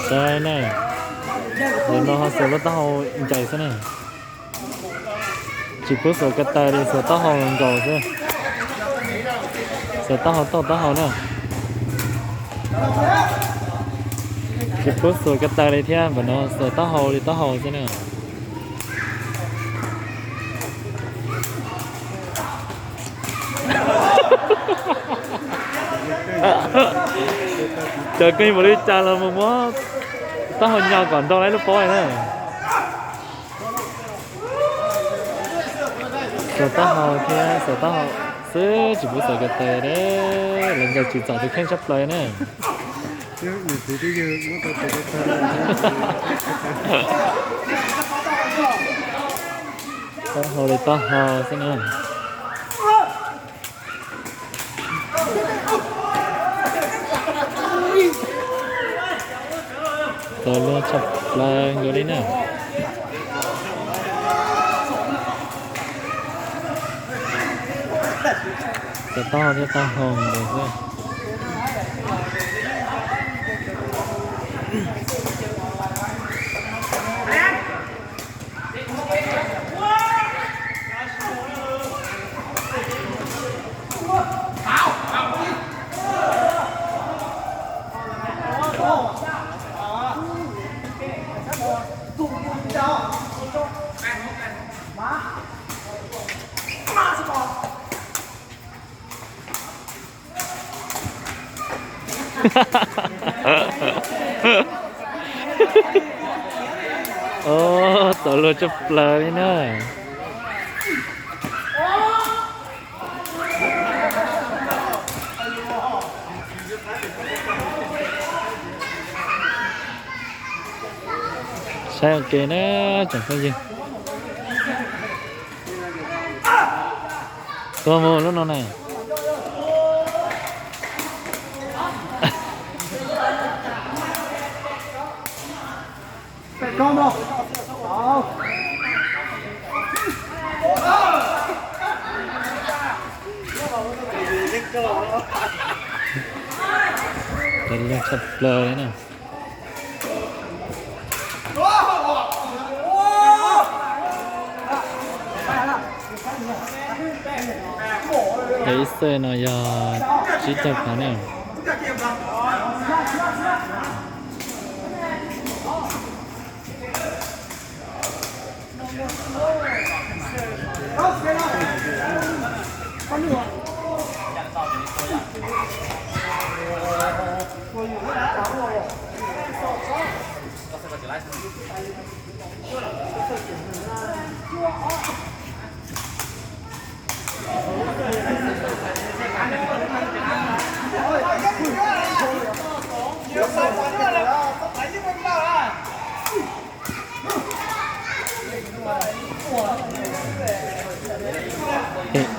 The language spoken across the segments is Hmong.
Saib na, ntawm no ho xuas lub taub hau ncaim xwb na. Tsis pub xuas ko taw li, xuas taub hau nkaus xwb. Xuas taub hau tauj taub hau na. Tsis pub xuas ko taw li thiab, npam no xuas taub hau li taub hau xwb na. Cov koj npaum li cas los mus muab taub hau nyo kom nrau lawv lub pob na. Xuas taub hau thiab xuas taub hau xwb, tsis pub xuas ko taw, lawv ncaws tsim txom tus kheej tshaj plaws na. Taub hau li taub hau xwb na. Tau luag tshaj plaws nkaus li na. Tau taub thiab taub hau nkaus xwb. Ov, tau luag tshaj plaws li na. Saib ua ke na tsoom phooj ywg. Tuaj mus lub no na. Tau luag tshaj plaws li na. Ib xwb no yog tsib caug phav na.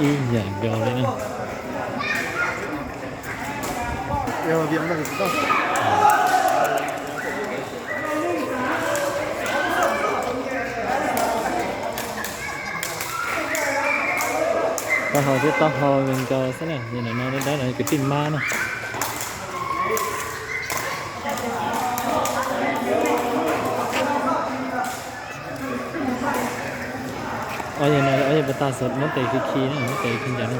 Ib yam nkaus li na. Taub hau thiab taub hau nkaus xwb na, nim no dawb dawb no kwv tij mab na. Ob yawg no, ob yawg puag ta muab tes khi khi na, muab tes khi ncaws na.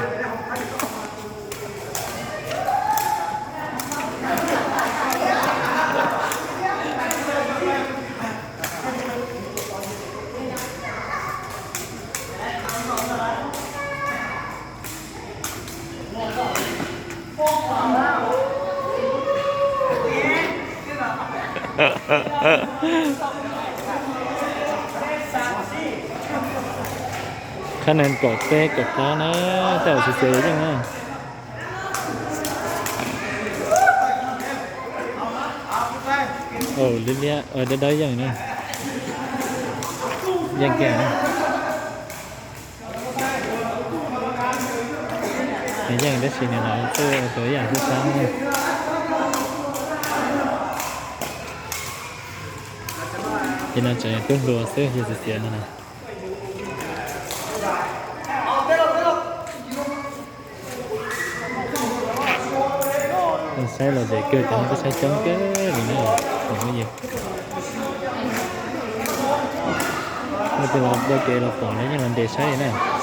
Khab nees kaum peb kaum plaub na, tej zaum txias txias yeej na. Liab liab, dawb dawb yeej na. Yeej kiag na. Yeej tab sis nim no xwb ua tus ib yam xwb sab na. Ces no tseem tub hluas xwb, yog txias txias no na. Saib los zem kawg, cov no kuj saib coob kawg li na. Leej twg los ua ke los pom los yeej los nres saib na.